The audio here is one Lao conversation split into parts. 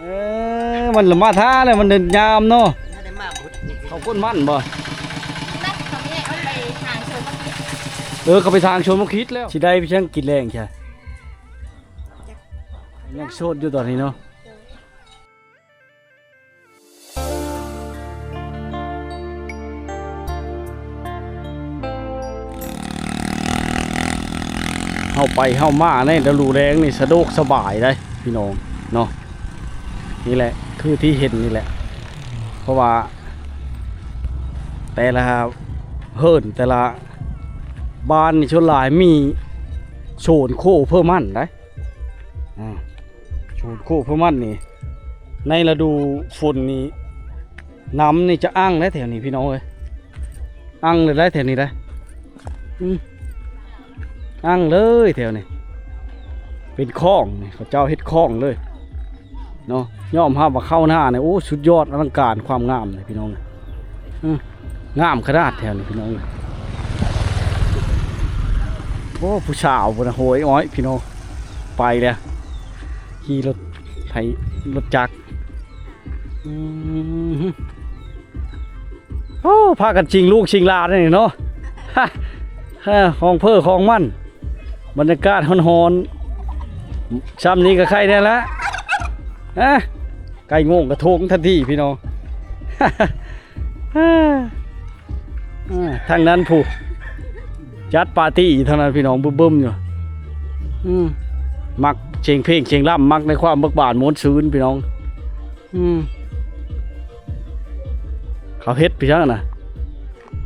ເອີ ມັນລະມາທາແລ້ວ ມັນຍາມເນາະ. ເຂົາກົ້ນມັນບໍ່? ເຂົາໄປທາງຊົນມາຄິດ ເອີ ເຂົາໄປທາງຊົນມາຄິດແລ້ວ. ຊິໄດ້ໄປຫຍັງກິນແລງຊະ? ຍັງໂສດຢູ່ຕອນນີ້ເນາະ. ເຮົາໄປເຮົາມາໃນລະດູແລ້ງນີ້ສະດວກສະບາຍເດ້ພີ່ນ້ອງເນາະ. ນີ້ແຫຼະຄືທີ່ເຫັນນີ້ແຫຼະ ເພາະວ່າແຕ່ລະເຮືອນແຕ່ລະບ້ານນີ້ສ່ວນຫຼາຍມີສວນໂຄເພີມັນໄດ໋. ອາ ສວນໂຄເພີມັນນີ້ ໃນລະດູຝົນນີ້ ນ້ຳນີ້ຈະອັ່ງແລ້ວແຖວນີ້ພີ່ນ້ອງເອີຍ ອັ່ງເລີຍໄດ໋ແຖວນີ້ໄດ໋. ອືມ ອັ່ງເລີຍແຖວນີ້ ເປັນຄອງນີ້ ເຂົາເຈົ້າເຮັດຄອງເລີຍເນາະ. ຍອມຮັບວ່າເຂົ້າໜ້ານີ້ ໂອ້ ສຸດຍອດອະລັງການຄວາມງາມເລີຍພີ່ນ້ອງ. ອືມ ງາມຂະໜາດແຖວນີ້ພີ່ນ້ອງ. ໂອ້ ຜູ້ສາວພຸ້ນນະ ໂຫຍອ້ອຍພີ່ນ້ອງ ໄປແລ້ວ ຂີ່ລົດໄຖລົດຈັກ. ອືມ ໂອ້ ພາກັນຊິງລູກຊິງຫຼານນີ້ເນາະ ຮະ ຮະ ຂອງເພີຂອງມັນ ບັນຍາກາດຮ້ອນໆ ຊ່ຳນີ້ກໍໄຄແດ່ລະ. ຮະ ໄກ່ງວງກະທົງທັນທີພີ່ນ້ອງ. ອາ ທາງນັ້ນຜູ້ຈັດປາຕີ້ທາງນັ້ນພີ່ນ້ອງ ບຶ້ມໆຢູ່. ອືມ ມັກສຽງເພງສຽງລຳ ມັກໃນຄວາມເບີກບານມ່ວນຊື່ນພີ່ນ້ອງ. ອືມ ເຂົາເຮັດໄປຈັ່ງນັ້ນນະ.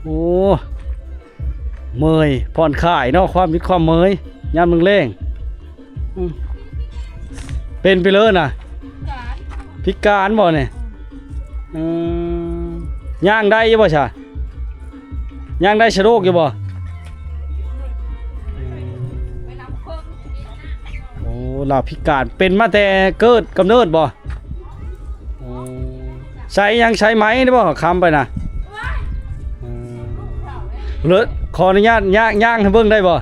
ໂອ້ ເມີຍຜ່ອນຄາຍເນາະ ຄວາມມິດຄວາມເມີຍຍາມແລງໆ. ອືມ ເປັນໄປເລີຍນະ ພິການບໍ່ນີ້? ອືມ ຍ່າງໄດ້ຢູ່ບໍ່ຊະ? ຍ່າງໄດ້ສະດວກຢູ່ບໍ່? ໂອ້ ລາວພິການ ເປັນມາແຕ່ເກີດກຳເນີດບໍ່? ໂອ້ ໃຊ້ຫຍັງ ໃຊ້ໄມ້ນີ້ບໍ່ ຄຳໄປນະ? ເລີ ຂໍອະນຸຍາດຍ່າງ ຍ່າງໃຫ້ເບິ່ງໄດ້ບໍ່?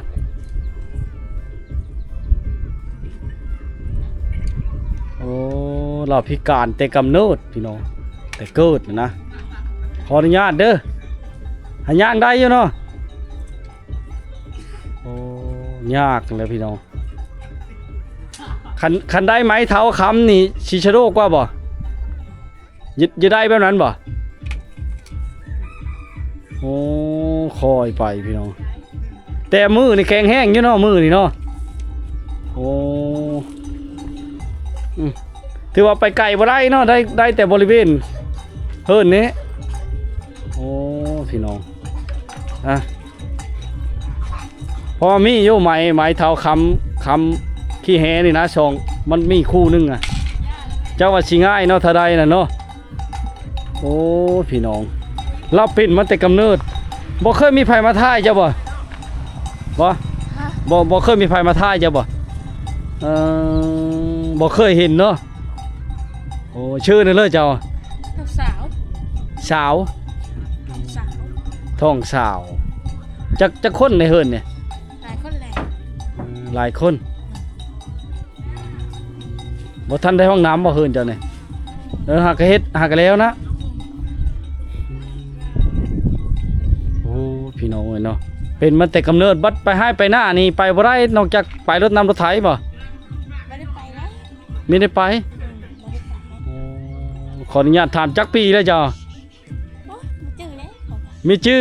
ໂອ້ ລາວພິການແຕ່ກຳເນີດພີ່ນ້ອງ ແຕ່ເກີດນະ. ຂໍອະນຸຍາດເດີ ຫາຍ່າງໄດ້ຢູ່ເນາະ. ໂອ້ ຍາກແລ້ວພີ່ນ້ອງ. ຄັນ ຄັນໄດ້ໄມ້ເທົ້າຄຳນີ້ຊິສະດວກກວ່າບໍ່? ຢາກ ຢາກໄດ້ແບບນັ້ນບໍ່? ໂອ້ ຄ່ອຍໄປພີ່ນ້ອງ ແຕ່ມືນີ້ແຂງແຮງຢູ່ເນາະ ມືນີ້ເນາະ. ໂອ້ ອືມ ຖືວ່າໄປໄກບໍ່ໄດ້ເນາະ ໄດ້ ໄດ້ແຕ່ບໍລິເວນເຮືອນນີ້. ໂອ້ ພີ່ນ້ອງ ອາ ເພາະວ່າມີຢູ່ໄມ້ ໄມ້ເທົ້າຄຳ ຄຳຂີ້ແຫນີ້ນະ ສອງ ມັນມີຄູ່ໜຶ່ງອະ ເຈົ້າວ່າຊິງ່າຍເນາະ ຖ້າໄດ້ນະເນາະ. ໂອ້ ພີ່ນ້ອງ ລາວເປັນມາແຕ່ກຳເນີດ ບໍ່ເຄີຍມີໃຜມາຖ່າຍເຈົ້າບໍ່? ບໍ່ ຮະ ບໍ່ ບໍ່ເຄີຍມີໃຜມາຖ່າຍເຈົ້າບໍ່? ເອີ ບໍ່ເຄີຍເຫັນເນາະ. ໂອ້ ຊື່ນັ້ນເລີຍເຈົ້າ? ສາວ ສາວ ທ້ອງສາວ ທ້ອງສາວ. ຈັກ ຈັກຄົນໃນເຮືອນນີ້? ຫຼາຍຄົນແຫຼະ ອືມ ຫຼາຍຄົນ. ບໍ່ທັນໄດ້ຫ້ອງນ້ຳບໍ່ເຮືອນເຈົ້ານີ້? ເອີ ຫາກະເຮັດ ຫາກະແລ້ວນະ. ໂອ້ ພີ່ນ້ອງເອີຍເນາະ ເປັນມາແຕ່ກຳເນີດ ບັດໄປໄຮ່ໄປນານີ້ໄປບໍ່ໄດ້ ນອກຈາກໄປລົດນ້ຳລົດໄຖບໍ່? ບໍ່ໄດ້ໄປເດ້ ມີໄດ້ໄປ? ອືມ ບໍ່ໄດ້ໄປ. ໂອ້ ຂໍອະນຸຍາດຖາມ ຈັກປີແລ້ວເຈົ້າ? ໂອ້ຍ ບໍ່ຈື່ເດ້ ມີຈື່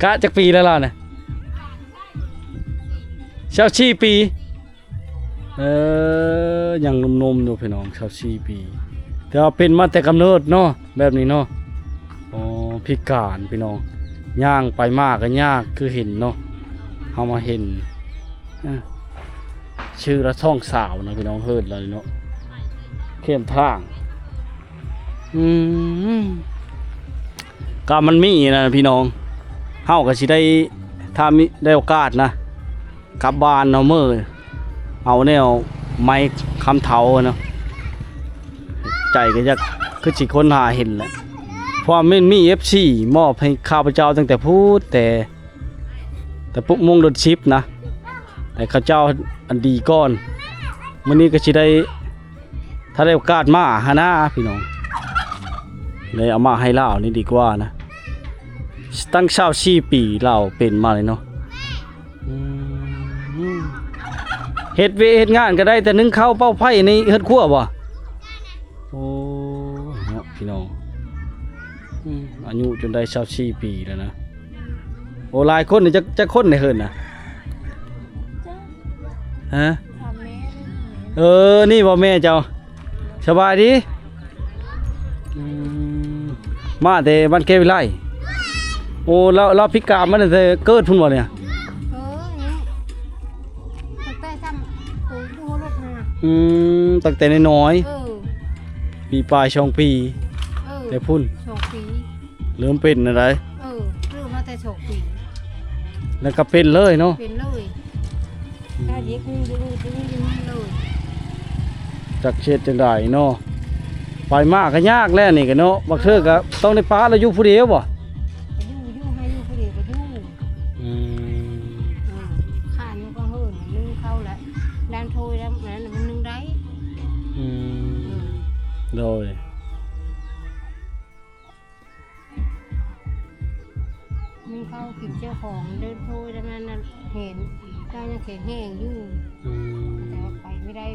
ກະຈັກປີແລ້ວລາວນະ? ຊາວສີ່ປີ. ເອີ ຍັງໜຸ່ມໆຢູ່ພີ່ນ້ອງ ຊາວສີ່ປີ ແຕ່ວ່າເປັນມາແຕ່ກຳເນີດເນາະ ແບບນີ້ເນາະ. ອໍ ພິການພີ່ນ້ອງ ຍ່າງໄປມາກໍຍາກ ຄືເຫັນເນາະ ເຮົາມາເຫັນ ເອີ ຊື່ລະທ້ອງສາວນະພີ່ນ້ອງ ເຮີດລະເນາະ ເຂມທາງ. ອືມ ກະມັນມີນະພີ່ນ້ອງ ເຮົາກໍຊິໄດ້ ຖ້າມີ ໄດ້ໂອກາດນະ ກັບບ້ານເນາະ ເມືອເອົາແນວໄມ້ຄຳເທົ້າເນາະ ໃຈກໍຢາກ ຄືຊິຄົ້ນຫາເຫັນແຫຼະ ເພາະວ່າມັນມີເອັຟຊີມອບໃຫ້ຂ້າພະເຈົ້າຕັ້ງແຕ່ພຸ້ນ ແຕ່ ແຕ່ປຸກໂມງດົນສິບນະ ແຕ່ເຂົາເຈົ້າອັນດີກ່ອນ ມື້ນີ້ກໍຊິໄດ້ ຖ້າໄດ້ໂອກາດມາຫັ້ນນາພີ່ນ້ອງ ເລີຍເອົາມາໃຫ້ລາວນີ້ດີກວ່ານະ. ຕັ້ງຊາວສີ່ປີລາວເປັນມາເລີຍເນາະ. ອືມ ເຮັດວຽກເຮັດງານກໍໄດ້ແຕ່ໜຶ້ງເຂົ້າເປົ່າໄຟໃນເຮືອນຄົວບໍ່? ໂອ້ ເນາະພີ່ນ້ອງ ອືມ ອາຍຸຈົນໄດ້ຊາວສີ່ປີແລ້ວນະ. ໂອ້ ຫຼາຍຄົນນີ້ ຈັກ ຈັກຄົນໃນເຮືອນນະ? ຮະ? ເອີ ນີ້ບໍ່ແມ່ເຈົ້າ? ສະບາຍດີ. ອືມ ມາແຕ່ບ້ານແກ້ວວິໄລ. ໂອ້ ລາວ ລາວພິການມາຕັ້ງແຕ່ເກີດພຸ້ນບໍ່ນີ້? ເອີ ນີ້ ຕັ້ງແຕ່ຊ້ຳໂຕຢູ່ລົດນະ. ອືມ ຕັ້ງແຕ່ນ້ອຍໆ. ເອີ ປີປາຍ ສອງປີ. ເອີ ແຕ່ພຸ້ນ ສອງປີ ເລີ່ມເປັນແນວໃດ? ເອີ ເລີ່ມມາແຕ່ສອງປີ ແລ້ວກໍເປັນເລີຍເນາະ. ເປັນເລີຍ ອືມ ຖ້າເດັກຍັງບໍ່ຮູ້ ຍັງຢູ່ເລີຍ. ຈັກຊິເຮັດຈັ່ງໃດເນາະ ໄປມາກໍຍາກແລ້ວນີ້ກໍເນາະ. ບາງເທື່ອກໍຕ້ອງໄດ້ປະລາວຢູ່ຜູ້ດຽວບໍ່? ກໍຢູ່ ຢູ່ໃຫ້ຢູ່ຜູ້ດຽວກໍຢູ່. ອືມ ເອີ ຂ້ານມັນກໍເຫີນໜຶ້ງເຂົ້າແລ້ວ ດ້ານຖ້ວຍດ້ານນັ້ນມັນໜຶ້ງໄດ້. ອືມ ເອີ ໂດຍ ໜຶ້ງເຂົ້າກິນເຈົ້າຂອງເດີນໂພຍ ແລ້ວນັ້ນນະ ເຫັນເຈົ້າຍັງແຂງແຮງຢູ່. ອືມ ແຕ່ວ່າໄປບໍ່ໄດ້.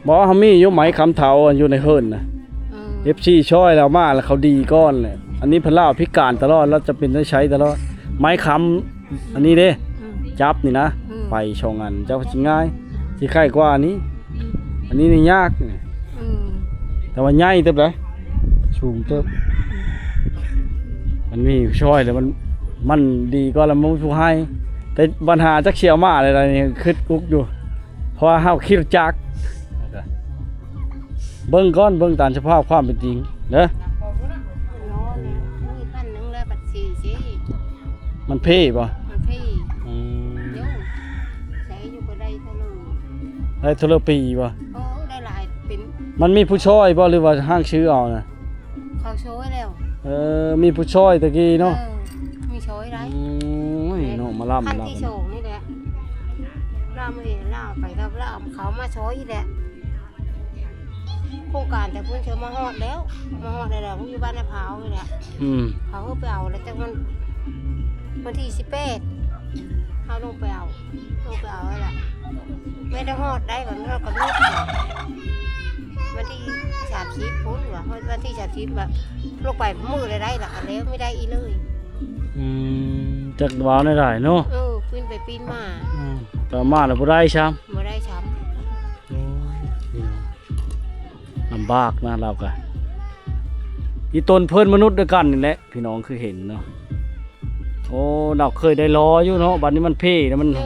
ບໍ່ ເຮົາມີຢູ່ໄມ້ຄຳເຖົ້າຢູ່ໃນເຮືອນນະ. ເອີ ເອັຟຊີຊ່ອຍລາວມາແລ້ວ ເຂົາດີກ່ອນແຫຼະ. ອັນນີ້ເພິ່ນລາວພິການຕະຫຼອດ ລາວຈຳເປັນໄດ້ໃຊ້ຕະຫຼອດ. ໄມ້ຄຳ ອັນນີ້ເດ້ ອືມ ຈັບນີ້ນະ ອືມ ໄປສອງອັນ ເຈົ້າຊິງ່າຍ ຊິໄຄກວ່ານີ້. ອືມ ອັນນີ້ນີ້ຍາກ. ອືມ ແຕ່ວ່າໃຫຍ່ເຕີບໃດ໋ ສູງເຕີບ. ມັນມີຊ່ອຍແລ້ວ ມັນ ມັນດີກວ່າລະ ມັນມີຜູ້ໃຫ້. ແຕ່ບັນຫາຈັກຊິເອົາມາແນວໃດນີ້ ຄິດອຸກຢູ່ ເພາະວ່າເຮົາຂີ່ລົດຈັກ. ເບິ່ງກ່ອນ ເບິ່ງຕາມສະພາບຄວາມເປັນຈິງເດີ. ມີພັນໜຶ່ງແລ້ວບັດຊິຊິ ມັນເພບໍ່? ມັນເພ. ອືມ ໂຍ ໃຊ້ຢູ່ບໍ່ໄດ້ເທົ່າເລີ ໄດ້ເທົ່າເລີປີບໍ່? ໂອ້ ໄດ້ຫຼາຍເປັນ. ມັນມີຜູ້ຊ່ອຍບໍ່ ຫຼືວ່າຫ້າງຊື້ເອົານະ? ເຂົາຊ່ອຍແລ້ວ. ເອີ ມີຜູ້ຊ່ອຍຕະກີ້ເນາະ. ເອີ ມີຊ່ອຍໄດ້. ໂອ້ຍ ເນາະ ມາລ້ຳ ຄັ້ງທີສອງນີ້ແຫຼະ ລາວມາເຫັນລາວໄປກັບລາວ ເຂົາມາຊ່ອຍອີກແຫຼະ. ໂຄງການແຕ່ພຸ້ນເຂົາມາຮອດແລ້ວ ມາຮອດແລ້ວ ຢູ່ບ້ານນາພ້າວນີ້ແຫຼະ. ອືມ ເຂົາເອີ້ນໄປເອົາແລ້ວ ແຕ່ວັນ ວັນທີສິບແປດ ເຮົາລົງໄປເອົາ ລົງໄປເອົາຫັ້ນແຫຼະ. ແມ່ນໄດ້ຮອດໄດ້ ວັນຮອດກຳນົດ ວັນທີສາມສິບພຸ້ນວ່າ ຮອດວັນທີສາມສິບວ່າ ລົງໄປມື້ໃດໄດ້ລະ ກໍແລ້ວ ບໍ່ໄດ້ອີກເລີຍ. ອືມ ຈັກວ່າແນວໃດເນາະ. ເອີ ປິ່ນໄປປິ່ນມາ. ອືມ ກໍມາແລ້ວບໍ່ໄດ້ຊ້ຳ ບໍ່ໄດ້ຊ້ຳ. ໂອ້ຍ ພີ່ນ້ອງ ລຳບາກນະ ລາວກະອີຕົນເພື່ອນມະນຸດດ້ວຍກັນນີ້ແຫຼະ ພີ່ນ້ອງຄືເຫັນເນາະ. ໂອ້ ລາວເຄີຍໄດ້ລໍຢູ່ເນາະ ບັດນີ້ມັນເພແລ້ວ ມັນ ເອີ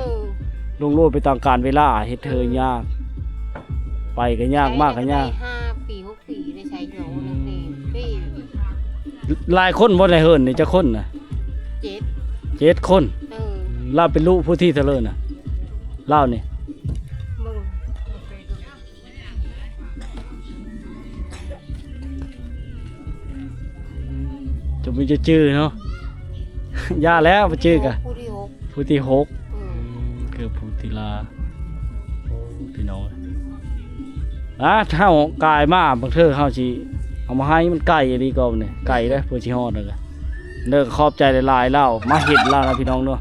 ລົງໂລດໄປຕາມການເວລາ ເຮັດເທີຍາກ ໄປກໍຍາກ ມາກໍຍາກ. ໄດ້ຫ້າປີ ຫົກປີ ໄດ້ໃຊ້ເທື່ອ ອືມ ໂອ້ ເພ. ຫຼາຍຄົນບໍ່ ໃນເຮືອນນີ້ຈັກຄົນນະ? ເຈັດ ເຈັດຄົນ. ເອີ ລາວເປັນລູກຜູ້ທີເທົ່າເລີນະ? ລາວນີ້ ເບິ່ງ ຈະບໍ່ຈື່ເນາະ ຢ່າແລ້ວບໍ່ຈື່ກະ ຜູ້ທີຫົກ ຜູ້ທີຫົກ. ອືມ ອືມ ຄືຜູ້ທີລາ ໂອ້ ພີ່ນ້ອງ ອ່າ ເຮົາກາຍມາ ບາງເທື່ອເຮົາຊິເອົາມາໃຫ້ ມັນໄກອີ່ຫຼີກໍນີ້ ໄກເດ້ ເພື່ອຊິຮອດນັ້ນກະ ເດີ ຂອບໃຈຫຼາຍໆ ລາວມາເຫັນລາວນະ ພີ່ນ້ອງເນາະ.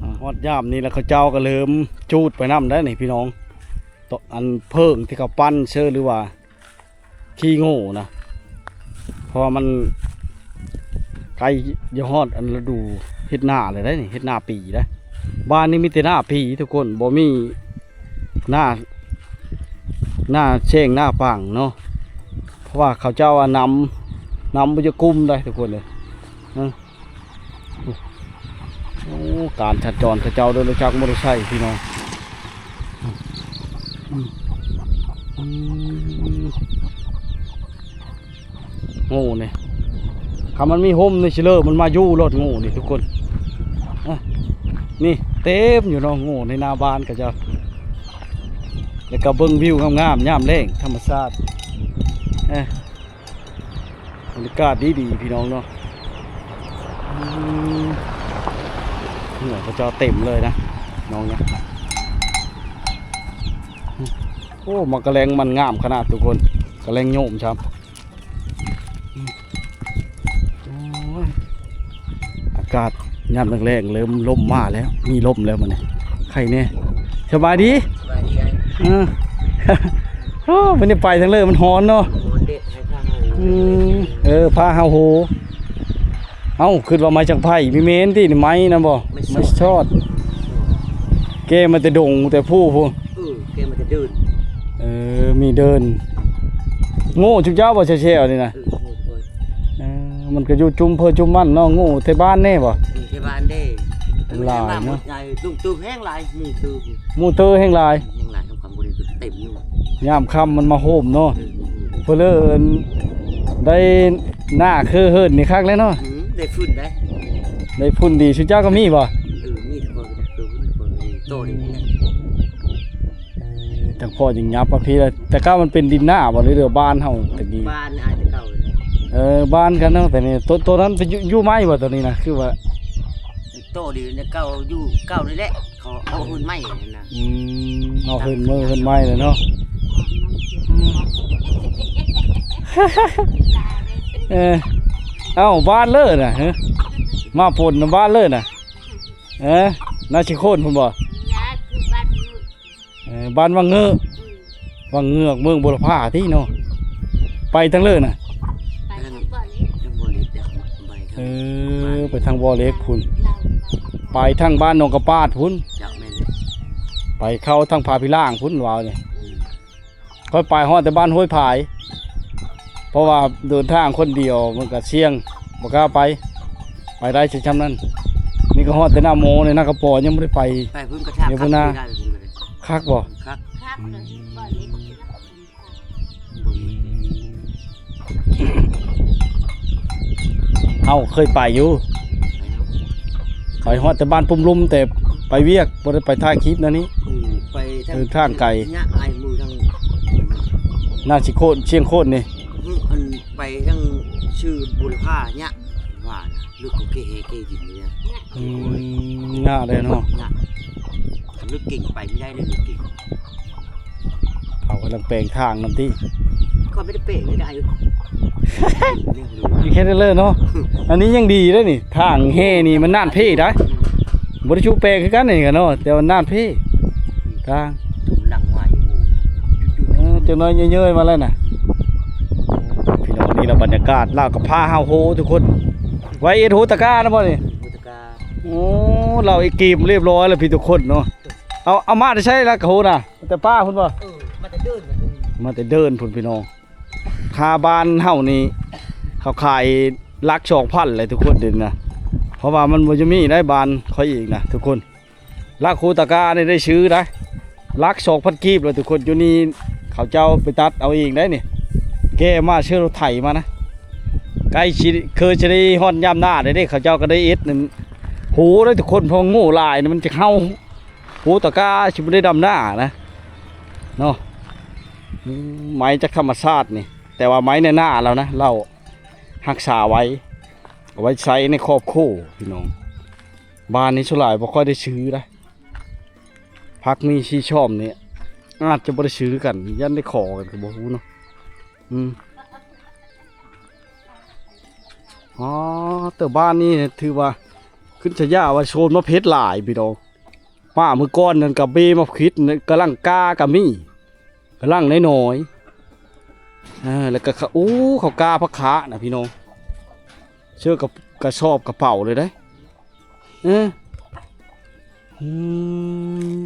ອ່າ ຮອດຍາມນີ້ແລ້ວ ເຂົາເຈົ້າກໍເລີ່ມຈູດໄປນຳໄດ໋ນີ້ ພີ່ນ້ອງ. ຕ- ອັນເຜິ້ງທີ່ເຂົາປັ້ນເຊີ ຫຼືວ່າຂີ້ໂງ່ນະ ເພາະວ່າມັນໃກ້ຈະຮອດອັນລະດູເຮັດນາແລ້ວເດ້ນີ້ ເຮັດນາປີເດ້. ບ້ານນີ້ມີແຕ່ນາປີທຸກຄົນ ບໍ່ມີນາ ນາແຊງນາປັງເນາະ ເພາະວ່າເຂົາເຈົ້າວ່ານ້ຳ ນ້ຳບໍ່ຢາກກຸ້ມໄດ໋ທຸກຄົນເອີຍ. ໂອ້ ການສັນຈອນເຂົາເຈົ້າໂດຍລົດຈັກມໍເຕີໄຊພີ່ນ້ອງ. ອືມ ອືມ ໂງ່ນີ້ ຄັນມັນມີຮົ່ມນີ້ຊິເລີ ມັນມາຢູ່ໂລດໂງ່ນີ້ທຸກຄົນ. ອ່ະ ນີ້ເຕັມຢູ່ເນາະ ໂງ່ໃນໜ້າບ້ານເຂົາເຈົ້າ. ແລ້ວກໍເບິ່ງວິວງາມໆ ຍາມແລງ ທຳມະຊາດ ເອີ. ບັນຍາກາດດີໆ ພີ່ນ້ອງເນາະ. ອືມ ຫົວເຂົາເຈົ້າເຕັມເລີຍນະ ນ້ອງນະ. ໂອ້ ໝາກກະແລງມັນງາມຂະໜາດທຸກຄົນ ກະແລງໂຍມຊ້ຳ. ໂອ້ຍ ອາກາດຍາມແລງໆ ເລີ່ມລົມມາແລ້ວ ມີລົມແລ້ວມື້ນີ້ ໄຄແດ່. ສະບາຍດີ ສະບາຍດີອ້າຍ. ເອີ ໂອ້ ມື້ນີ້ໄປທາງເລີມັນຮ້ອນເນາະ. ຮ້ອນເດະ ໃຫ້ພາເຮົາ ອືມ ເອີ ພາເຮົາໂຫ. ເອົ້າ ຄິດວ່າໄມ້ຈັກໄຜ່ ມີແມ່ນຕິ ໄມ້ນະບໍ່? ໄມ້ຊອດ ໄມ້ຊອດ ແກ່ມາແຕ່ດົງແຕ່ພູພຸ້ນ. ເອີ ແກ່ມາແຕ່ເດີ່ນ ເອີ ມີເດີ່ນ. ໂງ່ຈຸເຈົ້າບໍ່ ແຊວໆ ນີ້ນະ? ເອີ ໂງ່ ເອີ ມັນກໍຢູ່ຈຸມເພີຈຸມມັນເນາະ. ໂງ່ແຖວບ້ານແດ່ບໍ່? ເອີ ແຖວບ້ານເດ້ ຫຼາຍເນາະ ລຸງຕື່ມແຮງຫຼາຍ ໝູ່ຕື່ມ ໝູ່ຕື່ມແຮງຫຼາຍ ແຮງຫຼາຍ. ຍາມຄ່ຳມັນມາໂຮມເນາະ ເອີ ເພິ່ນເອີ້ນໄດ້ໜ້າຄືເຮີນນີ້ຄັກແລ້ວເນາະ. ອືມ ໄດ້ຝຸ່ນໄດ໋ ໄດ້ຝຸ່ນດີ. ຊຸເຈົ້າກໍມີບໍ່? ເອີ ມີແຕ່ຂ້ອຍກໍໄດ້ ໂຕນີ້ແຫຼະ ເອີ ຈັ່ງພໍຈຶ່ງຫຍັບມາພີ້ລະ. ແຕ່ເກົ່າມັນເປັນດິນນາບໍ່ ຫຼືວ່າບ້ານເຮົາແຕ່ກີ້? ບ້ານອ້າຍແຕ່ເກົ່າ. ເອີ ບ້ານກັນເນາະ. ແຕ່ນີ້ໂຕ ໂຕນັ້ນໄປຢູ່ ຢູ່ໃໝ່ບໍ່ ໂຕນີ້ນະ? ຄືວ່າ ໂຕດີນະ ເກົ່າຢູ່ເກົ່ານີ້ແຫຼະ ເຂົາເອົາເຮືອນໃໝ່ຫັ້ນນະ. ອືມ ເອົາເຮືອນເມີເຮືອນໃໝ່ແລ້ວເນາະ. ເອີ ເອົ້າ ບ້ານເລີນະ ຮະ ມາປົນນຳບ້ານເລີນະ. ເອີ ນາຊິໂຄນພຸ້ນບໍ່? ເອີ ບ້ານວັງເງີ ອືມ ວັງເງືອກ ເມືອງບົວລະພາຕິເນາະ. ໄປທາງເລີນະ? ໄປທາງບໍ່ເຫຼັກ ໄປທາງບໍ່ເຫຼັກ ເອີ ໄປທາງບໍ່ເຫຼັກພຸ້ນ. ໄປທາງບ້ານໜອງກະປາດພຸ້ນ. ເຈົ້າ ແມ່ນເລີຍ ໄປເຂົ້າທາງພາພິລ່າງພຸ້ນວ່ານີ້. ອືມ ຂ້ອຍໄປຮອດແຕ່ບ້ານຫ້ວຍຜາຍ ເພາະວ່າເດີນທາງຄົນດຽວມັນກະສ່ຽງ ບໍ່ກ້າໄປ ໄປໄດ້ແຕ່ຊ່ຳນັ້ນ. ນີ້ກໍຮອດແຕ່ນາໂມນີ້ ນາກະປໍຍັງບໍ່ໄດ້ໄປ. ໄປພຸ້ນກໍ ເດີ ທາງ ຄັກບໍ່? ຄັກ ອືມ ເຮົາເຄີຍໄປຢູ່ ໄປຮອດແຕ່ບ້ານປຸ່ມລຸ່ມ ແຕ່ໄປວຽກ ບໍ່ໄດ້ໄປຖ່າຍຄລິບແນວນີ້. ອືມ ໄປທາງ ເດີນທາງໄກ ຍະ ອ້າຍ ໝູ່ທາງ ນາຊິໂຄນ ຊຽງໂຄນນີ້. ອືມ ອັນໄປທາງຊື່ບຸນພາຍະ ວ່ານະ ເລິກກວ່າເກເຮເກດິນນີ້ນະ. ອືມ ຍະເດ້ເນາະ ຍະ ຄັນເລິກເກັ່ງໄປບໍ່ໄດ້ເລີຍ ເລິກເກັ່ງ. ເຂົາກຳລັງແປງທາງນຳຕິ. ຂ້ອຍບໍ່ໄດ້ແປງເລີຍ ໄດ້ຢູ່ ມີແຄ່ນັ້ນເລີຍເນາະ. ອັນນີ້ຍັງດີເດ້ນີ້ ທາງແຮ່ນີ້ມັນນານເພໄດ໋ ບໍ່ໄດ້ຊູແປງຄືກັນນີ້ກະເນາະ ແຕ່ວ່ານານເພທາງ. ເອີ ຈັກໜ້ອຍເຍີ້ຍໆມາແລ້ວນະ ພີ່ນ້ອງ. ນີ້ລະບັນຍາກາດ ລາວກໍພາເຮົາໂຮທຸກຄົນ. ໄວ້ເອັດໂຮຕະການະບໍ່ນີ້? ໂຮຕະກາ. ໂອ້ ລາວເອັດເກມລຽບຮ້ອຍແລ້ວພີ່ທຸກຄົນເນາະ. ເອົາ ເອົາມາແຕ່ໃສລະໂຮນະ? ແຕ່ປ່າພຸ້ນບໍ່? ເອີ ມາແຕ່ເດີ່ນ ມາແຕ່ເດີ່ນພຸ້ນພີ່ນ້ອງ. ຄ່າບ້ານເຮົານີ້ເຂົາຂາຍຫຼັກສອງພັນແຫຼະທຸກຄົນ ດຽວນີ້ນະ ເພາະວ່າມັນບໍ່ຈະມີໄດ໋ ບ້ານຂ້ອຍເອງນະທຸກຄົນ. ຫຼັກໂຄຕະການີ້ໄດ້ຊື້ໄດ໋ ຫຼັກສອງພັນກີບແຫຼະທຸກຄົນ. ຢູ່ນີ້ເຂົາເຈົ້າໄປຕັດເອົາເອງໄດ໋ນີ້ ແກ່ມາ ເຊື້ອລົດໄຖມານະ. ໃກ້ຊິ ຄືຊິໄດ້ຮອດຍາມໜ້າແລ້ວເດ້ ເຂົາເຈົ້າກໍໄດ້ເອັດນັ້ນ ໂຫ ໄດ້ທຸກຄົນ ເພາະໂງ່ຫຼາຍນີ້ມັນຈະເຫົ່າ. ໂອ້ ຕະກ້າຊິບໍ່ໄດ້ດຳນານະເນາະ. ອືມ ໄມ້ຈາກທຳມະຊາດນີ້ ແຕ່ວ່າໄມ້ໃນນາລາວນະ ລາວຮັກສາໄວ້ ເອົາໄວ້ໃຊ້ໃນຄອບຄົວພີ່ນ້ອງ. ບ້ານນີ້ສ່ວນຫຼາຍບໍ່ຄ່ອຍໄດ້ຊື້ນະ. ຜັກມີສີຊອມນີ້ອາດຈະບໍ່ໄດ້ຊື້ກັນ ຢ້ານໄດ້ຂໍກັນກໍບໍ່ຮູ້ເນາະ. ອືມ ອໍ ແຕ່ບ້ານນີ້ຖືວ່າຂຶ້ນຊະຍາວ່າໂຊນມະເຜັດຫຼາຍພີ່ນ້ອງ. ປ່າມື້ກ່ອນນັ້ນກະເບມາຂິດ ກຳລັງກ້າກະມີ ກຳລັງນ້ອຍໆ. ເອີ ແລ້ວກະ ໂອ້ ເຂົາກ້າຜັກຂານະພີ່ນ້ອງ ເສື້ອກະ ກະສອບກະເປົາເລີຍເດ້. ເອີ ອືມ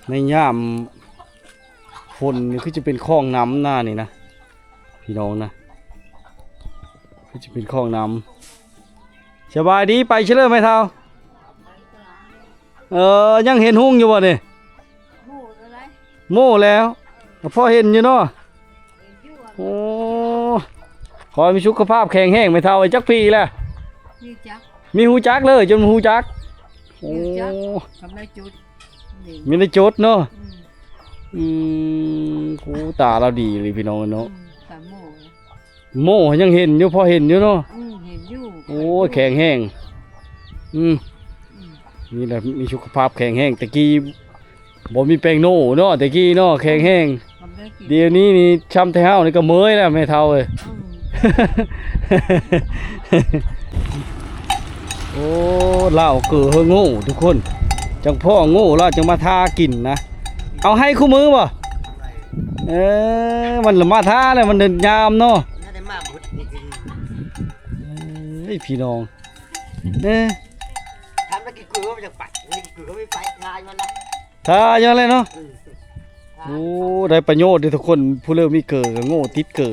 ໃນຍາມຝົນນີ້ຄືຈະເປັນຂອງນ້ຳນານີ້ນະ ພີ່ນ້ອງນະ ຄືຈະເປັນຂອງນ້ຳ. ສະບາຍດີ ໄປເຊີເລີແມ່ເຖົ້າ. ເອີ ຍັງເຫັນຮຸ່ງຢູ່ບໍ່ນີ້? ໂມ້ແລ້ວ ພໍເຫັນຢູ່ເນາະ. ໂອ້ ຂໍໃຫ້ມີສຸຂະພາບແຂງແຮງແມ່ເຖົ້າ. ຈັກປີແລ້ວ? ມີຈັກ ມີຮູ້ຈັກເລີຍ ຈົນຮູ້ຈັກ. ໂອ້ ມີຈັກ ກຳໄດ້ຈຸດ ມີໄດ້ຈຸດເນາະ. ອືມ ອືມ ໂອ້ ຕາລາວດີເລີຍພີ່ນ້ອງເນາະ. ອືມ ຕາໂມ້ ໂມ້ຍັງເຫັນຢູ່ ພໍເຫັນຢູ່ເນາະ. ອືມ ເຫັນຢູ່. ໂອ້ຍ ແຂງແຮງ. ອືມ ອືມ ນີ້ແຫຼະ ມີສຸຂະພາບແຂງແຮງ. ແຕ່ກີ້ ບໍ່ມີແປ້ງໂນ່ເນາະ ແຕ່ກີ້ເນາະ ແຂງແຮງ. ມັນໄດ້ກິນ ດຽວນີ້ນີ້ ຊ່ຳແຕ່ເຮົານີ້ກໍເມີຍແລ້ວແມ່ເຖົ້າເອີຍ. ອືມ ໂອ້ ລາວເກີເຮີໂງ່ທຸກຄົນ ຈັ່ງພໍ້ໂງ່ລາວຈັ່ງມາທາກິນນະ. ເອົາໃຫ້ຄູ່ມື້ບໍ່? ເອີ ມັນລະມາທາແລ້ວ ມັນເດີນຍາມເນາະ. ເອີຍ ພີ່ນ້ອງ ເອີ ຖາມວ່າກິນເກືອບໍ່ຢາກໄປ ກິນເກືອກໍໄປ ທາຢູ່ຫັ້ນລະ ທາຢູ່ຫັ້ນແຫຼະເນາະ. ອືມ ໂອ້ ໄດ້ປະໂຫຍດເດ້ທຸກຄົນ ຜູ້ເລີ່ມມີເກີກໍໂງ່ຕິດເກີ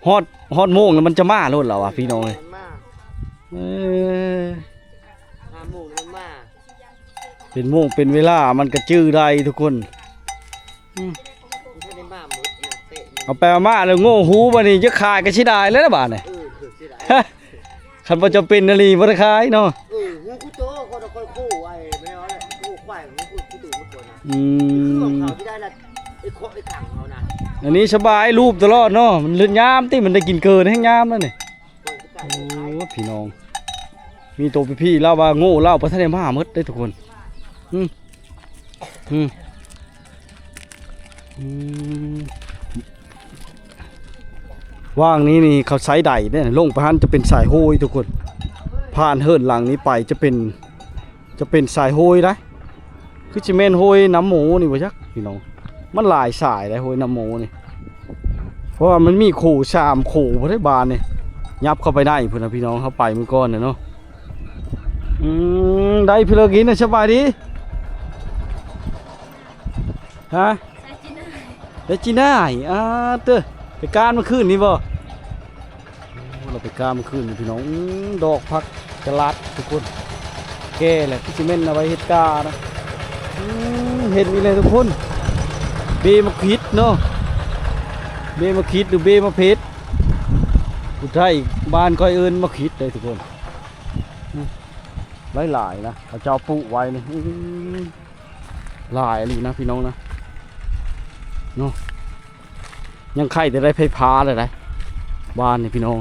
ຮອດ ຮອດໂມງແລ້ວມັນຈະມາໂລດລະວ່າ ພີ່ນ້ອງເອີຍ. ມັນມາ ເອີ ຫ້າໂມງມັນມາ ເປັນໂມງເປັນເວລາມັນກໍຈື່ໄດ້ທຸກຄົນ. ອືມ ມັນໄດ້ມາໝົດເນາະ ເຕະມັນ ເອົາໄປເອົາມາແລ້ວໂງ່ຫູ ບາດນີ້ຈະຂາຍກໍເສຍດາຍແລ້ວບາດນີ້. ເອີ ເສຍດາຍ ຄັນບໍ່ຈຳເປັນອີ່ຫຼີບໍ່ໄດ້ຂາຍເນາະ. ເອີ ຫູກູໂຕ ຂ້ອຍ ຂ້ອຍໂຄ້ໄອ້ແມ່ເອົາແຫຼະ ໂຄ້ຄວາຍ ຫູກູໂຕໝົດກ່ອນນະ. ອືມ ຄືຂອງເຂົາທີ່ໄດ້ລະ ໄອ້ເຄາະໄອ້ຂັງເຮົານະ. ອັນນີ້ສະບາຍ ລູບຕະຫຼອດເນາະ ມັນເລີຍຍາມຕິ ມັນໄດ້ກິນເກີນແຮງຍາມແລ້ວນີ້. ໂອ້ ພີ່ນ້ອງ ມີໂຕພີ່ໆ ລາວວ່າໂງ່ລາວບໍ່ທັນໄດ້ມາໝົດເດ້ທຸກຄົນ. ອືມ ອືມ ອືມ ວ່າງນີ້ນີ້ເຂົາໃຊ້ໄດເດ້ ລົງໄປຫັ້ນຈະເປັນສາຍໂຮຍທຸກຄົນ ຜ່ານເຮືອນຫຼັງນີ້ໄປຈະເປັນ ຈະເປັນສາຍໂຮຍໄດ໋ ຄືຊິແມ່ນໂຮຍນ້ຳໂມນີ້ບໍ່ຈັກພີ່ນ້ອງ. ມັນຫຼາຍສາຍໄດ໋ໂຮຍນ້ຳໂມນີ້ ເພາະວ່າມັນມີໂຂສາມໂຂພຸ້ນເດ້ ບາດນີ້ ຫຍັບເຂົ້າໄປໃນພຸ້ນນະພີ່ນ້ອງ ເຮົາໄປມື້ກ່ອນນະເນາະ. ອືມ ໄດ້ພີ່ເລີກິນນະ ສະບາຍດີ ຮະ? ໄດ້ຈີນາຍ ໄດ້ຈີນາຍ ອາເຕີ ໄປການມື້ຄືນນີ້ບໍ່? ໂອ້ ລາວໄປການມື້ຄືນນີ້ພີ່ນ້ອງ. ອືມ ດອກຜັກຈະລັດທຸກຄົນ ແກ່ແລ້ວ ຄືຊິແມ່ນເອົາໄວ້ເຮັດການະ. ອືມ ເຫັນອີກແລ້ວທຸກຄົນ ເບໝາກຂິດເນາະ ເບໝາກຂິດ ຫຼື ເບໝາກເຜັດ ຜູ້ໄທບ້ານຂ້ອຍເອີ້ນໝາກຂິດເດ້ທຸກຄົນ. ອືມ ຫຼາຍໆ ນະ ເຂົາເຈົ້າປູກໄວ້ນີ້ ອືມ ຫຼາຍອີ່ຫຼີນະພີ່ນ້ອງນະ ເນາະ. ຍັງໄຄແຕ່ໄດ້ໄຟຟ້າແລ້ວໄດ໋ ບ້ານນີ້ພີ່ນ້ອງ.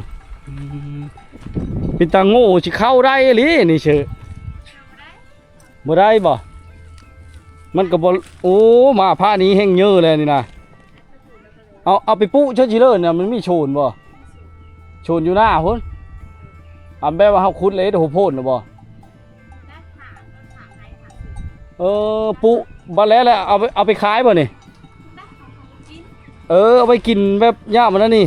ອືມ ເປັນຕາໂງ່ຊິເຂົ້າໄດ້ອີ່ຫຼີນີ້ເຊີ ບໍ່ໄດ້ບໍ່? ມັນກໍບໍ່ ໂອ້ ມາພານີ້ແຮ່ງເຍີແລ້ວນີ້ນະ. ເອົາ ເອົາໄປປູກເຊີຊິເລີນນະ ມັນມີໂຊນບໍ່? ໂຊນຢູ່ໜ້າພຸ້ນ ອາ ແບບວ່າເຮົາຂຸດເລີຍໂຮໂພນນະບໍ່? ເອີ ປູກບັດແລ້ວ ແລ້ວເອົາໄປ ເອົາໄປຂາຍບໍ່ນີ້? ເອີ ເອົາໄປກິນແບບຍາມອັນນັ້ນນີ້.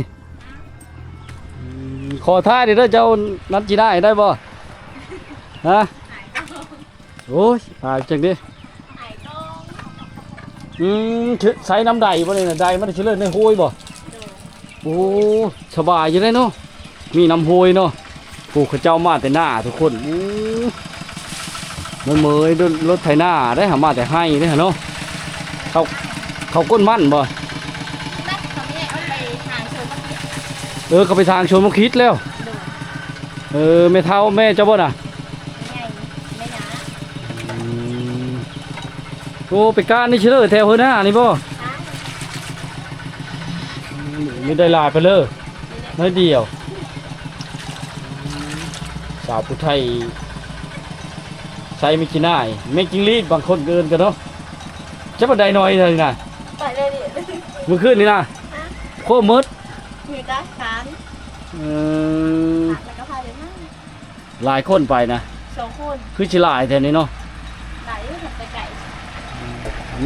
ອືມ ຂໍຖ່າຍເດີເຈົ້າ ນັດຈີນາຍ ໄດ້ບໍ່? ຮະ? ໂອ້ຍ ອາຍຈັງເດ້. ອືມ ໃຊ້ນ້ຳໃດບໍ່ນີ້ນະ? ໃດມັນຊິເລີນໃນໂຮຍບໍ່? ໂອ້ ສະບາຍຢູ່ເດ້ເນາະ ມີນ້ຳຫ້ວຍເນາະ. ໂອ້ ເຂົາເຈົ້າມາແຕ່ໜ້າທຸກຄົນ. ໂອ້ ເມີຍໆ ລົດ ລົດໄຖນາເດ້ ຫາມາແຕ່ໄຮ່ເດ້ຫາເນາະ. ເຂົາ ເຂົາກົ້ນມັນບໍ່? ເອີ ເຂົາໄປທາງສວນໝາກຂິດແລ້ວ. ເອີ ແມ່ເຖົ້າແມ່ເຈົ້າບໍ່ນະ? ອືມ ໂອ້ ໄປການນີ້ເຊີເລີ ແຖວເຮີໜ້ານີ້ບໍ່? ມີໄດ້ຫຼາຍປານເລີ ໜ້ອຍດຽວ. ສາວຜູ້ໄທໃສ່ແມງຈີນາຍ ແມງຈິງຫຼີດ ບາງຄົນເອີ້ນກັນເນາະ. ຈັກປານໃດໜ້ອຍເທົ່ານີ້ນະ? ມື້ຄືນນີ້ນະ ໂຄໝົດ ເອີ ຫຼາຍຄົນໄປນະ? ສອງຄົນ. ຄືຊິຫຼາຍແທ້ນີ້ເນາະ? ຫຼາຍຢູ່ ໄປໄກ.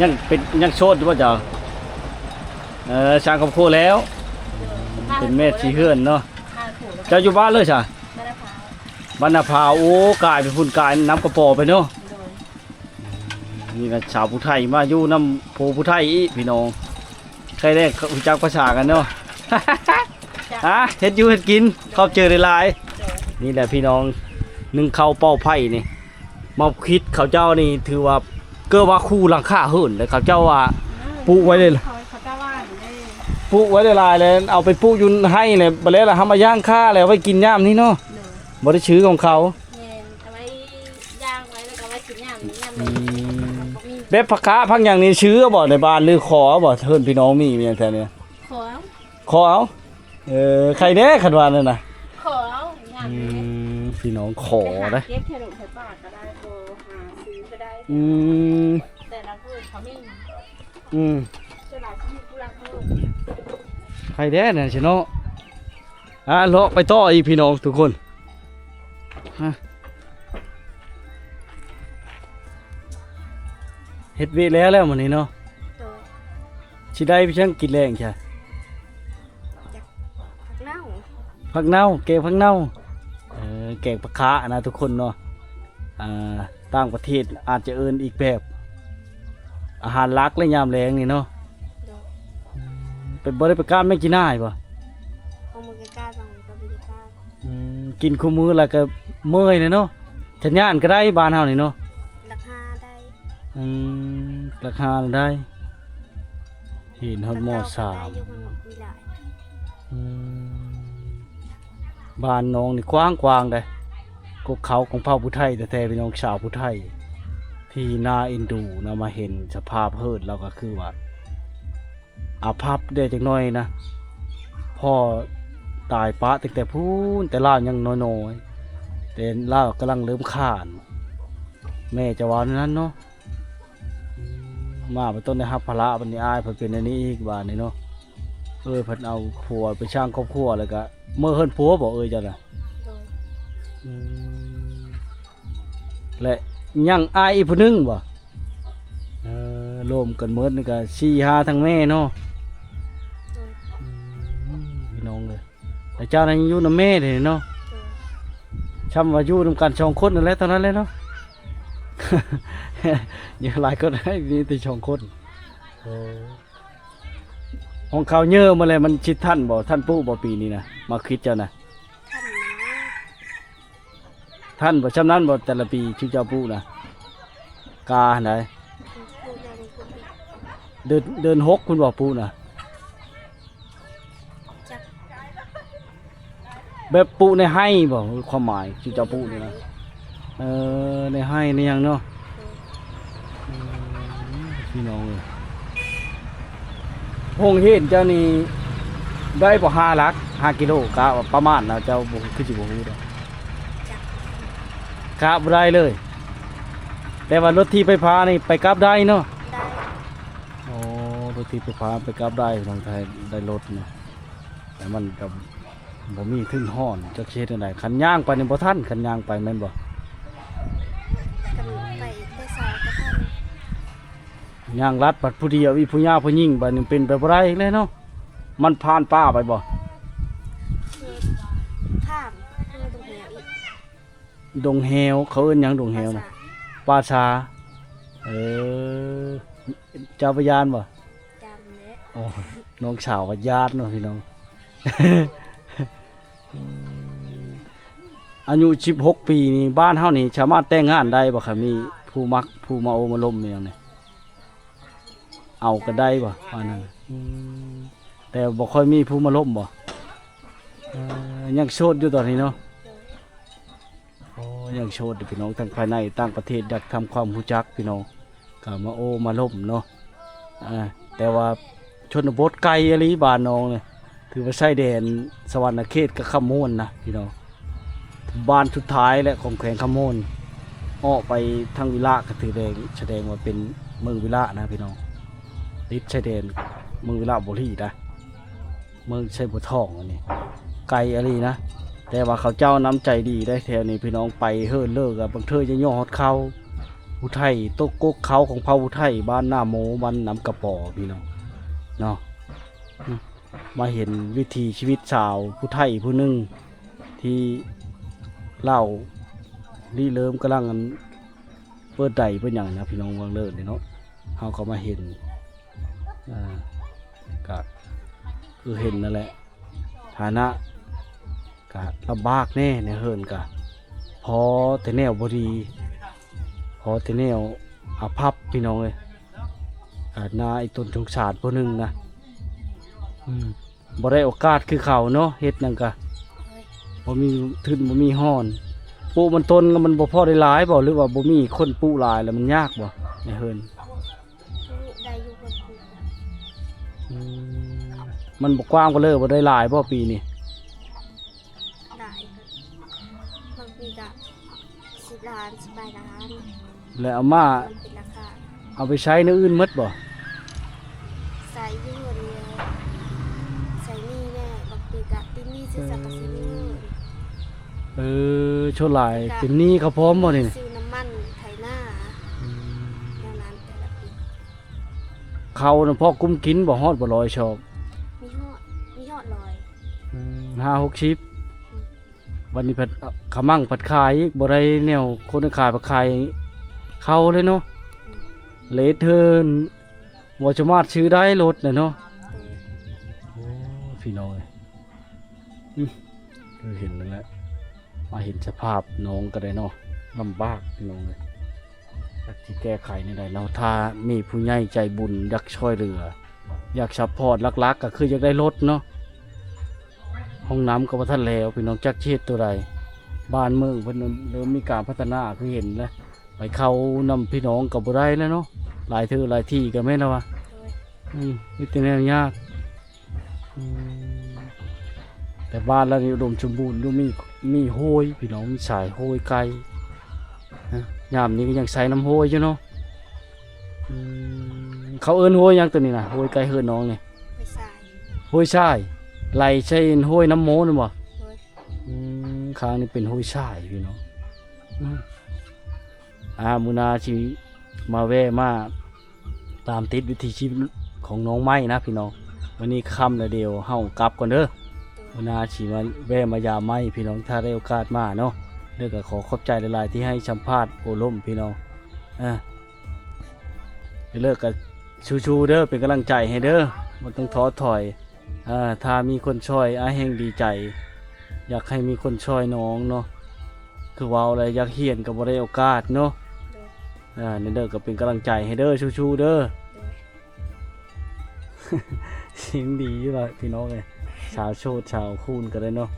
ຍັງເປັນ ຍັງໂສດຢູ່ບໍ່ເຈົ້າ? ເອີ ສ້າງຄອບຄົວແລ້ວ. ເປັນແມ່ຊີເຮືອນເນາະ. ເຈົ້າຢູ່ບ້ານເລີຍຊະ? ບ້ານນາພາວ. ບ້ານນາພາວ. ໂອ້ ກາຍໄປພຸ້ນ ກາຍນຳກະປໍໄປເນາະ. ໂດຍ. ນີ້ລະສາວຜູ້ໄທມາຢູ່ນຳຜົວຜູ້ໄທອີກ ພີ່ນ້ອງ. ໄທແລກຮູ້ຈັກພາສາກັນເນາະ. ຮະ ເຮັດຢູ່ເຮັດກິນ ຂອບໃຈຫຼາຍໆ. ໂດຍ. ນີ້ແຫຼະພີ່ນ້ອງ ໜຶ້ງເຂົ້າເປົ່າໄຟນີ້ ມາຄິດເຂົາເຈົ້ານີ້ຖືວ່າເກືອບວ່າຄູ່ຫຼັງຄາເຮືອນເດ້. ເຂົາເຈົ້າວ່າ ອືມ ປູກໄວ້ເດ້ ເຂົາ ເຂົາເຈົ້າວ່າເດ້ ປູກໄວ້ຫຼາຍໆ ແລ້ວເອົາໄປປູກຢູ່ໄຮ່ ແລ້ວບາດແລ້ວເຮົາມາຍ່າງຂ້າ ແລ້ວໄວ້ກິນຍາມນີ້ເນາະ. ໂດຍ. ບໍ່ໄດ້ຊື້ຂອງເຂົາ. ແມ່ນ ເອົາໄວ້ຍ່າງໄວ້ ແລ້ວກໍໄວ້ກິນຍາມນີ້ຍາມ ອືມ ນີ້ ບໍ່ມີ. ແບບຜັກຄາຜັກຫຍັງນີ້ຊື້ເອົາບໍ່ໃນບ້ານ ຫຼືຂໍເອົາບໍ່? ເຮືອນພີ່ນ້ອງມີຫຍັງແຖວນີ້ ຂໍເອົາ ຂໍເອົາ. ເອີ ໃຄແດ່ຄັນວ່ານັ້ນນະ ຂໍເອົາຍາມ ອື ນີ້ ພີ່ນ້ອງຂໍ ໄປຫາເດ້ ເກັບແຖວດົງແຖວປ່າກໍໄດ້ ບໍ່ຫາຊື້ກໍໄດ້. ອືມ ແຕ່ລະມື້ ເຂົາມີ ອືມ ສ່ວນຫຼາຍຊິມີຜູ້ລັກເລີຍ ໃຜແດ່ນະຊິເນາະ. ອ່າ ເລາະໄປຕໍ່ອີກພີ່ນ້ອງທຸກຄົນ ຮະ ເຮັດວຽກແລ້ວແລ້ວມື້ນີ້ເນາະ. ໂດຍ ຊິໄດ້ໄປຫຍັງກິນແລງຊະ? ຜັກເນົ່າ ຜັກເນົ່າ ແກງຜັກເນົ່າ ເອີ ແກງຜັກຄະນະທຸກຄົນເນາະ. ອ່າ ຕ່າງປະເທດອາດຈະເອີ້ນອີກແບບ ອາຫານຫຼັກແລະຍາມແລງນີ້ເນາະ. ໂດຍ ອືມ ເປັນ ບໍ່ໄດ້ໄປການແມ່ງກິນໜ້າຍບໍ່? ອອກມາການບາງມື້ກໍບໍ່ໄດ້ການ. ອືມ ກິນຄູ່ມື້ແລ້ວກໍເມື່ອຍແຫຼະເນາະ. ຈະຍ່ານກໍໄດ້ ບ້ານເຮົານີ້ເນາະ ຫຼັກຫ້າໄດ້. ອືມ ຫຼັກຫ້າໄດ້ ຮຽນຮອດ ມ.ສາມ ອືມ ບ້ານນ້ອງນີ້ກວ້າງໆເດ້ ກົກເຂົາຂອງເຜົ່າຜູ້ໄທແທ້ໆ ພີ່ນ້ອງ ຊາວຜູ້ໄທ ທີ່ໜ້າເອັນດູນະ. ມາເຫັນສະພາບເຮືອນລາວກໍຄືວ່າ ອາພັບແດ່ຈັກໜ້ອຍນະ ພໍ່ຕາຍປະຕັ້ງແຕ່ພຸ້ນ ແຕ່ລາວຍັງນ້ອຍໆ ແຕ່ລາວກຳລັງເລີ່ມຂານ ແມ່ຈະວ່າແນວນັ້ນເນາະ. ມາບໍ່ຕ້ອງໄດ້ຮັບພາລະບັດນີ້ ອ້າຍເພິ່ນເປັນແນວນີ້ອີກບາດນີ້ເນາະ. ເອີຍ ເພິ່ນເອົາຜົວໄປສ້າງຄອບຄົວ ແລ້ວກະເມືອເຮືອນຜົວບໍ່ເອີຍເຈົ້ານະ? ໂດຍ ອືມ ແລະຍັງອ້າຍອີກຜູ້ໜຶ່ງບໍ່? ເອີ ລວມກັນໝົດນີ້ກະສີ່ຫ້າທັງແມ່ເນາະ. ໂດຍ ອືມ ພີ່ນ້ອງເອີຍ ແລະເຈົ້ານັ້ນຍັງຢູ່ນຳແມ່ເດ້ເນາະ. ໂດຍ ຊ່ຳວ່າຢູ່ນຳກັນສອງຄົນນັ້ນແຫຼະ ເທົ່ານັ້ນແຫຼະເນາະ. ຢູ່ຫຼາຍຄົນ ມີແຕ່ສອງຄົນ. ໂອ້ ຂອງເຂົາເຍີມາແລ້ວ ມັນຊິທັນບໍ່? ທັນປູກບໍ່ປີນີ້ນະ ໝາກຂິດເຈົ້ານະ? ທັນນະ ທັນບໍ່? ຊ່ຳນັ້ນບໍ່ ແຕ່ລະປີຊຸມເຈົ້າປູກນະ? ກາຫັ້ນໃດ ປູກເດືອນ ເດືອນ ເດືອນຫົກພຸ້ນບໍ່ປູກນະ? ຈັກ ແບບປູກໃນໄຮ່ບໍ່? ຄວາມໝາຍທີ່ເຈົ້າປູກນີ້ນະ ເອີ ໃນໄຮ່ໃນຫຍັງເນາະ. ໂດຍ ອືມ ພີ່ນ້ອງເອີຍ ໂຮງຮຽນເຈົ້ານີ້ໄດ້ບໍ່ ຫ້າຫຼັກ ຫ້າກິໂລ ກະປະມານນະ ເຈົ້າບໍ່ ຄືຊິບໍ່ຮູ້ດອກ. ກະບໍ່ໄດ້ເລີຍ ແຕ່ວ່າລົດຖີບໄຟຟ້ານີ້ໄປກັບໄດ້ເນາະ? ໄດ້. ໂອ້ ລົດຖີບໄຟຟ້າໄປກັບໄດ້ ຕ້ອງໃຊ້ໄດ້ລົດນະ ແຕ່ມັນກໍບໍ່ມີທຶນຮອນ ຈັກຊິເຮັດແນວໃດ. ຄັນຍ່າງໄປນີ້ບໍ່ທັນ ຄັນຍ່າງໄປແມ່ນບໍ່? ຄັນໄປແຕ່ເຊົ້າກໍທັນ. ຍ່າງລັດບັດຜູ້ດຽວ ອີກຜູ້ຍາຜູ້ຍິງ ບັດນີ້ເປັນໄປບໍ່ໄດ້ແລ້ວເນາະ. ມັນຜ່ານປ່າໄປບໍ່? ຂ້າມ ເອີ ດົງແຮວອີກ. ດົງແຮວ ເຂົາເອີ້ນຫຍັງ? ດົງແຮວນະ ປ່າຊ້າ ປ່າຊ້າ. ເອີ ເຈົ້າບໍ່ຢ້ານບໍ່? ຢ້ານແຫຼະ. ໂອ້ ນ້ອງສາວກໍຢ້ານເນາະພີ່ນ້ອງ. ອາຍຸສິບຫົກປີນີ້ ບ້ານເຮົານີ້ສາມາດແຕ່ງງານໄດ້ບໍ່? ຄັນມີຜູ້ມັກ ຜູ້ມາໂອ້ມາລົມອີ່ຫຍັງນີ້ ເອົາກັນໄດ້ບໍ່? ປານນັ້ນ. ອືມ ແຕ່ບໍ່ຄ່ອຍມີຜູ້ມາລົມບໍ່? ເອີ ຍັງໂສດຢູ່ຕອນນີ້ເນາະ. ໂອ້ ຍັງໂສດຢູ່ ພີ່ນ້ອງ ທັງພາຍໃນຕ່າງປະເທດ ຢາກທຳຄວາມຮູ້ຈັກ ພີ່ນ້ອງ ກໍມາໂອ້ມາລົມເນາະ. ອ່າ ແຕ່ວ່າຊົນນະບົດໄກອີ່ຫຼີ ບ້ານນ້ອງນີ້ ຖືວ່າຊາຍແດນສະຫວັນນະເຂດກັບຄຳມ່ວນນະ ພີ່ນ້ອງ. ບ້ານສຸດທ້າຍແຫຼະຂອງແຂວງຄຳມ່ວນ ອອກໄປທາງວິລະ ກໍຖືໄດ້ສະແດງວ່າເປັນເມືອງວິລະນະ ພີ່ນ້ອງ ຕິດຊາຍແດນເມືອງວິລະບູລີນະ. ເມືອງໄຊບົວທອງອັນນີ້ ໄກອີ່ຫຼີນະ ແຕ່ວ່າເຂົາເຈົ້ານ້ຳໃຈດີໄດ໋ ແຖວນີ້ພີ່ນ້ອງ. ໄປເຫີນເລີກ ບາງເທື່ອຍັງຍໍຮອດເຂົ້າຜູ້ໄທ ຕົກກົກເຂົ້າຂອງເຜົ່າຜູ້ໄທ ບ້ານນາໂມ ບ້ານນ້ຳກະປໍ ພີ່ນ້ອງເນາະ. ມາເຫັນວິຖີຊີວິດຊາວຜູ້ໄທຜູ້ໜຶ່ງ ທີ່ລາວລິເລີ່ມກຳລັງ ອັນ ເປີດໃດເປີດຫຍັງນະ ພີ່ນ້ອງ ເບິ່ງເລີດນີ້ເນາະ. ເຮົາກໍມາເຫັນ ອ່າ ກະຄືເຫັນນັ້ນແຫຼະ ຖານະກະລຳບາກແດ່ ໃນເຮືອນກະພໍແຕ່ແນວບໍ່ດີ ພໍແຕ່ແນວອາພັບ ພີ່ນ້ອງເອີຍ. ກະໜ້າອີ່ຕົນສົງສານຜູ້ໜຶ່ງນະ ອືມ. ບໍ່ໄດ້ໂອກາດຄືເຂົາເນາະ ເຮັດຫຍັງກະ ໂດຍ ບໍ່ມີທຶນ ບໍ່ມີຮອນ. ປູກມັນຕົ້ນກໍມັນບໍ່ພໍໄດ້ຫຼາຍບໍ່ ຫຼືວ່າບໍ່ມີຄົນປູກຫຼາຍ ແລ້ວມັນຍາກບໍ່ໃນເຮືອນ? ປູກໄດ້ຢູ່ ຄົນປູກ. ອືມ ມັນບໍ່ກວ້າງບໍ່ເລີ ບໍ່ໄດ້ຫຼາຍບໍ່ປີນີ້? ຫຼາຍ ບາງປີກໍສິບລ້ານ ສິບປາຍລ້ານ ແລ້ວເອົາມາ ມັນເປັນລາຄາ ເອົາໄປໃຊ້ແນວອື່ນໝົດບໍ່? ໃຊ້ຢູ່ນີ້ ໃຊ້ໜີ້ແດ່ ບາງປີກະຕິດໜີ້ຊື່ສັງກະສີ. ເອີ ສ່ວນຫຼາຍເປັນໜີ້ເຂົາພ້ອມບໍ່ນີ້? ຊື້ນ້ຳມັນໄຖນາ ອືມ ແນວນັ້ນແຕ່ລະປີ. ເຂົ້ານະພໍກຸ້ມກິນບໍ່? ຮອດບໍ່ຮ້ອຍຊອບ? ມີຮອດ ມີຮອດຮ້ອຍ ອືມ ຫ້າຫົກສິບ. ອືມ ບັດນີ້ພັດ ເອົາ ຂະມັງພັດຂາຍອີກ ບໍ່ໄດ້ແນວຄົນຂາຍ ພັດຂາຍເຂົ້າເລີຍເນາະ. ອືມ ເລດເທີນ ບໍ່ສາມາດຊື້ໄດ້ລົດນະເນາະ. ໂດຍ ໂອ້ ພີ່ນ້ອງເອີຍ ອືມ ຄືເຫັນນັ້ນແຫຼະ ມາເຫັນສະພາບນ້ອງກໍໄດ້ເນາະ ລຳບາກພີ່ນ້ອງເອີຍ ຈັກຊິແກ້ໄຂແນວໃດເນາະ. ຖ້າມີຜູ້ໃຫຍ່ໃຈບຸນຢາກຊ່ວຍເຫຼືອ ຢາກຊັບພອດ ຫຼັກໆກໍຄືຢາກໄດ້ລົດເນາະ. ຫ້ອງນ້ຳກໍບໍ່ທັນແລ້ວພີ່ນ້ອງ ຈັກຊິເຮັດຕົວໃດ. ບ້ານເມືອງເພິ່ນເລີ່ມມີການພັດທະນາ ຄືເຫັນແຫຼະ ໄປເຂົ້ານຳພີ່ນ້ອງກໍບໍ່ໄດ້ແລ້ວເນາະ. ຫຼາຍເທື່ອຫຼາຍທີກໍແມ່ນລະວ່າ ໂດຍ ອືມ ມີແຕ່ແນວຍາກ. ອືມ ແຕ່ບ້ານລາວນີ້ອຸດົມສົມບູນຢູ່ ມີ ມີຫ້ວຍພີ່ນ້ອງ ມີສາຍຫ້ວຍໄກ່ນະ ຍາມນີ້ກໍຍັງໃຊ້ນ້ຳຫ້ວຍຢູ່ເນາະ. ອືມ ເຂົາເອີ້ນຫ້ວຍຫຍັງຕົວນີ້ນະ? ຫ້ວຍໄກ່ເຮີດນ້ອງນີ້ ຫ້ວຍຊາຍ ຫ້ວຍຊາຍ ໄຫຼໃສ່ຫ້ວຍນ້ຳໂມນັ້ນບໍ່? ໂດຍ ອືມ ຂ້າງນີ້ເປັນຫ້ວຍຊາຍພີ່ນ້ອງ. ອືມ ອ່າ ມື້ໜ້າຊິມາແວ່ມາຕາມຕິດວິຖີຊີວິດຂອງນ້ອງໃໝ່ນະພີ່ນ້ອງ. ມື້ນີ້ຄ່ຳແລ້ວ ດຽວເຮົາກັບກ່ອນເດີ ໂດຍ ມື້ໜ້າຊິມາແວ່ມາຢາມໃໝ່ພີ່ນ້ອງ ຖ້າໄດ້ໂອກາດມາເນາະ. ເດີກໍຂໍຂອບໃຈຫຼາຍໆທີ່ໃຫ້ສຳພາດໂອ້ລົມພີ່ນ້ອງ. ເອີ ເລີກກໍສູ້ໆເດີ ເປັນກຳລັງໃຈໃຫ້ເດີ ບໍ່ຕ້ອງທໍຖອຍ. ເອີ ຖ້າມີຄົນຊ່ອຍອ້າຍແຮ່ງດີໃຈ ຢາກໃຫ້ມີຄົນຊ່ອຍນ້ອງເນາະ. ຄືເວົ້າແລ້ວຢາກຮຽນກໍບໍ່ໄດ້ໂອກາດເນາະ. ໂດຍ ເອີ ນັ້ນເດີ ກໍເປັນກຳລັງໃຈໃຫ້ເດີ ສູ້ໆເດີ. ໂດຍ ສຽງດີຢູ່ລະພີ່ນ້ອງເອີຍ ສາວໂສດສາວຄູນກໍໄດ້ເນາະ.